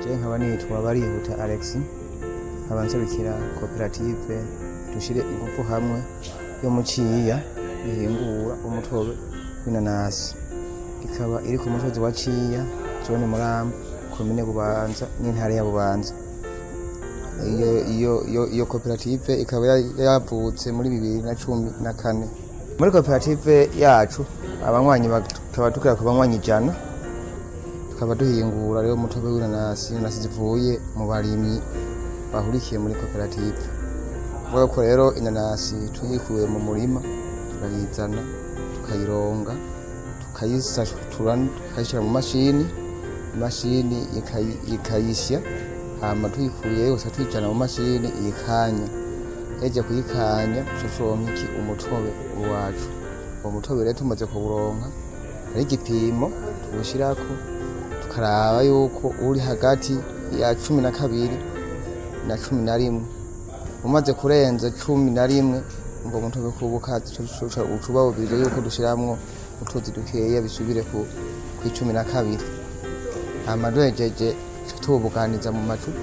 Je nkaba nitwa Barihuta Alex, nkaba nserukira koperative Dushire Ingufu Hamwe yo mu Ciya ihingura umutobe w'inanasi, ikaba iri ku musozi wa Ciya, zone Muramba, komine Bubanza n'intara ya Bubanza. Iyo koperative ikaba yavutse muri 2014. Muri koperative yacu abanywanyi tukaba tugera ku banywanyi 100. Tukaba duhingura rero umutobe w'inanasi, inanasi zivuye mu barimyi bahurikiye muri koperative. Kuvuga ko rero inanasi tuyikuye mu murima, turayizana, tukayironga, tukayisatura, tukayishyira mu mashini, imashini ikayisya. Hama tuyikuye gusa tuyijana mu mashini iyikanya. Heje kuyikanya, tuca turonka iki? Umutobe wacu. Uwo mutobe rero tumaze kuwuronka, hari igipimo tuwushirako, tukaraba yuko uri hagati ya 12 na 11. Umaze kurenza 11, ngo umutobe kubuka ucuba bubiri, yuko dushiramwo utuzi dukeya bisubire ku 12. Hama duhejeje, tuwubuganiza mu macupa.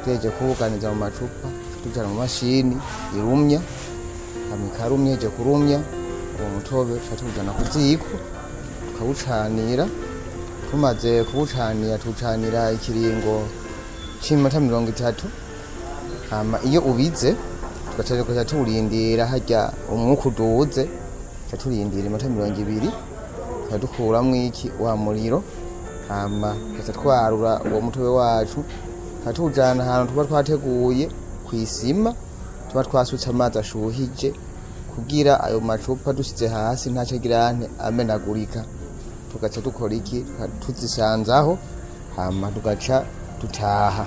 Tuhejeje kuwubuganiza mu macupa, tujana mu mashini irumya. Hama ikarumya. Ihejeje kurumya uwo mutobe, tuca tuwujana ku ziko, tukawucanira. Tumaze kuwucanira, tuwucanira ikiringo c'iminota 30. Hama iyo ubize, tugaca tuwurindira harya umwuka uduze, tuca turindira iminota 20, tuca dukuramwo iki? Wa muriro. Hama tugaca twarura uwo mutobe wacu, tuca tuwujana ahantu tuba twateguye kw'isima, tuba twasutse amazi ashuhije, kugira ayo macupa dusize hasi ntaco agira ante amenagurika. Tugaca dukora iki? Tuzisanzaho. Hama tugaca dutaha.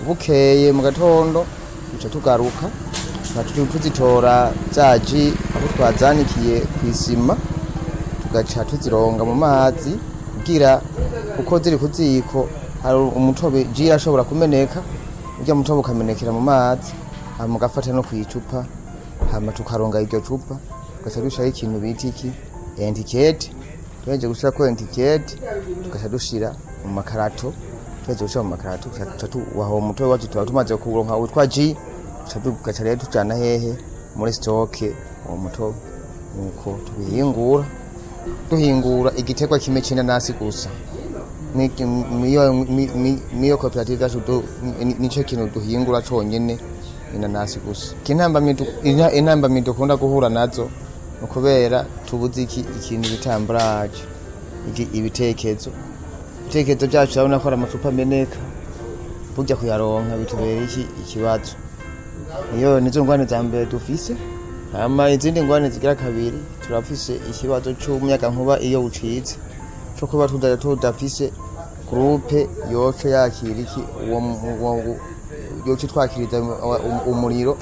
Bukeye mu gatondo, duca tugaruka, tuzitora za jus aho twazanikiye kw'isima, tugaca tuzironga mu mazi, kugira kuko ziri ku ziko hari umutobe, jus irashobora kumeneka, urya mutobe ukamenekera mu mazi, hama ugafata no kw'icupa. Hama tukaronga iryo cupa, tugaca dushiraho ikintu bita iki? Étiquette. Tuhejeje gushirako étiquette, tugaca dushira mu makarato. Tuhejeje gushira mu makarato, tugaca tuwaha uwo mutobe wacu tuba tumaze kuwuronka witwa jus. Tugaca rero tujana hehe? Muri stock uwo mutobe. Nuko tubihingura. Duhingura igiterwa kimwe c'inanasi gusa. Miyo koperative yacu nico kintu duhingura conyene, inanasi gusa. Intambamyi dukunda guhura nazo ni ukubera tubuze iki? Ikintu bita emballage, ibitekezo. Ibitekezo vyacu urabona ko ari amacupa ameneka, burya kuyaronka bitubera iki? Ikibazo. Iyo nizo ngwane za mbere dufise. Hama izindi ngwane zigira kabiri, turafise ikibazo c'umuyagankuba iyo ucitse, co kuba tudafise groupe yoca yakira iki? Uwo yoca twakiriza umuriro.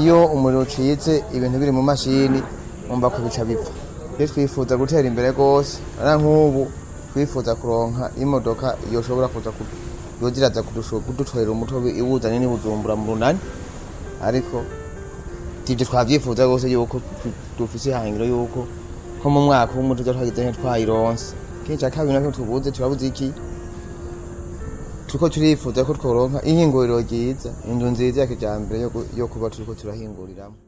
Iyo umuriro ucitse, ibintu biri mu mashini, umva ko bica bipfa. Iyo twifuza gutera imbere rwose, ara nk'ubu twifuza kuronka imodoka yoshobora kuza yoza iraza kudutorera umutobe, iwuzanye n'i Bujumbura mu Runani. Ariko ivyo twavyifuza rwose, yuko dufise ihangiro yuko nko mu mwaka umwe tuza twagize twayironse. Ikindi ca kabiri navyo tubuze, turabuze iki? Turiko turifuza ko tworonka ihinguriro ryiza, inzu nziza ya kijambere yo kuba turiko turahinguriramwo.